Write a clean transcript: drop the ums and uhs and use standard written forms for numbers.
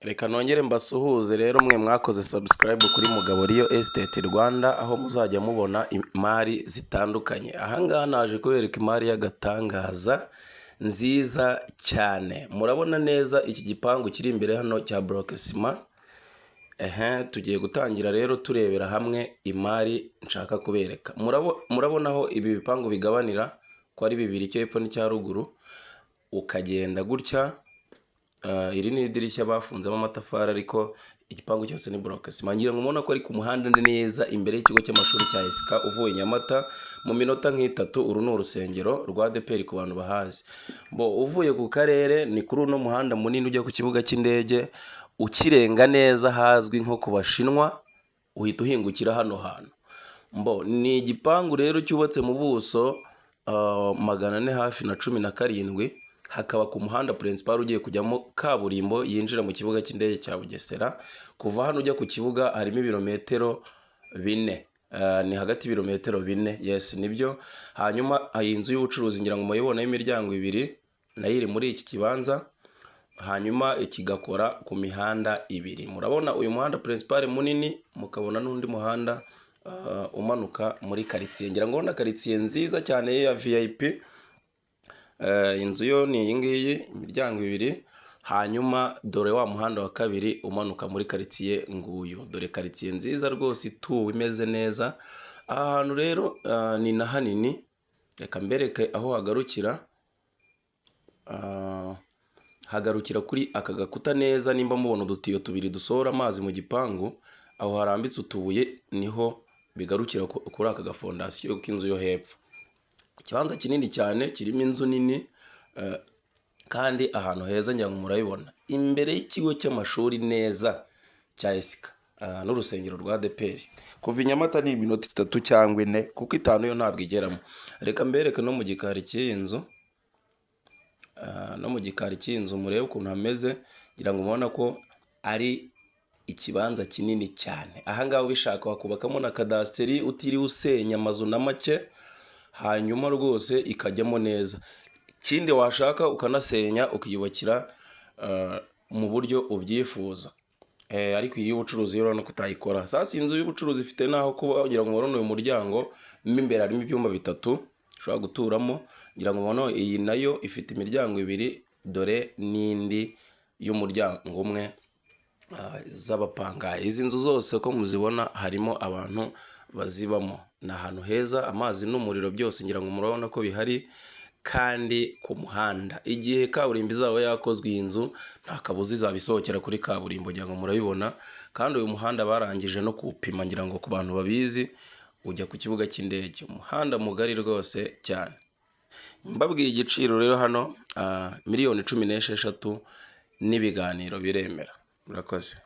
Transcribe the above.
Reka nongere mbasuhuze rero mwe mwakoze subscribe kuri Mugabo Real Estate Rwanda, aho muzajya mubona imari zitandukanye. Ahangaha naje kubereka imari y'agatangaza nziza cyane. Murabona neza iki gipangu kiri imbere hano cya bloc ciment. Ehe, tugiye gutangira rero turebera hamwe imari nshaka kubereka. Murabona aho ibi bipangu bigabanira ko ari bibiri, icyo hepfo n'icya ruguru, ukagenda gutya. Iri ni idirishya bafunzemo amatafari, ariko igipangu cyose ni bloc ciment. Ngira ngo mubona ko ari ku muhanda neza imbere y'ikigo cy'amashuri cya ESCA. Uvuye Nyamata mu minota nk'itatu. Uru ni urusengero rwa ADEPR ku bantu bahazi. Bo uvuye ku karere ni kuri uno muhanda munini ujya ku kibuga cy'indege, ukirenga neza hazwi nko ku Bashinwa, uhita uhingukira hano hantu. Mbo ni igipangu rero cyubatse mu buso 400 hafi na 17, hakaba ku muhanda principal ugiye kujyamo kaburimbo yinjira mu kibuga cy'indege cya Bugesera. Kuva hano ujya ku kibuga harimo ibirometero 4. Ni hagati y'ibirometero 4, yes, nibyo. Hanyuma iyi nzu y'ubucuruzi ngira ngo muyibona y'imiryango ibiri, nayo iri muri iki kibanza, hanyuma kigakora ku mihanda ibiri. Murabona uyu muhanda principal munini, mukabona n'undi muhanda umanuka muri karitsiye. Ngira ngo urabona karitsiye nziza cyane ya VIP. Inzu yo ni iyi ngiyi, imiryango ibiri. Hanyuma dore wa muhanda wa kabiri umanuka muri karitsiye nguyu. Dore karitsiye nziza rwose ituwe, imeze neza. Aha hantu rero ni na hanini. Reka mbereke aho hagarukira. Hagarukira kuri aka gakuta neza. Nimba mubona udutiyo tubiri dusohora amazi mu gipangu, aho harambitse utubuye niho bigarukira kuri aka gafondasiyo k'inzu yo hepfo. Ikibanza kinini cyane kirimo inzu nini kandi ahantu heza, ngira ngo murabibona, imbere y'ikigo cy'amashuri neza cya ESCA n'urusengero rwa ADEPR. Kuva i Nyamata ni iminota 3 cyangwa 4, kuko 5 yo ntabwo igeramo. Reka mbereke no mu gikari cy'iyi nzu. No mu gikari cy'iyi nzu murebe ukuntu hameze. Ngira ngo mubona ko ari ikibanza kinini cyane. Ahangaha ubishaka wakubakamo na kadasiteri utiriwe usenya amazu na make, hanyuma rwose ikajyamo neza. Ikindi washaka ukanasenya ukiyubakira mu buryo ubyifuza. Ariko iyi y'ubucuruzi yo urabona ko utayikora. Sasa inzu y'ubucuruzi ifite n'aho kuba. Ngira ngo murabona uyu muryango, mo imbere harimo ibyumba bitatu ushobora guturamo. Ngira ngo mubona iyi nayo ifite imiryango ibiri, dore n'indi y'umuryango umwe z'abapangayi. Izi nzu zose uko muzibona harimo abantu bazibamo. Ni ahantu heza, amazi n'umuriro byose ngira ngo murabona ko bihari, kandi ku muhanda. Igihe kaburimbo izaba yakozwe, iyi nzu nta kabuza izaba isohokera kuri kaburimbo. Ngira ngo murabibona. Kandi uyu muhanda barangije no kuwupima, ngira ngo ku bantu babizi ujya ku kibuga cy'indege, umuhanda mugari rwose cyane. Mbabwiye igiciro rero hano, miliyoni 16 n'ibiganiro biremera. Murakoze.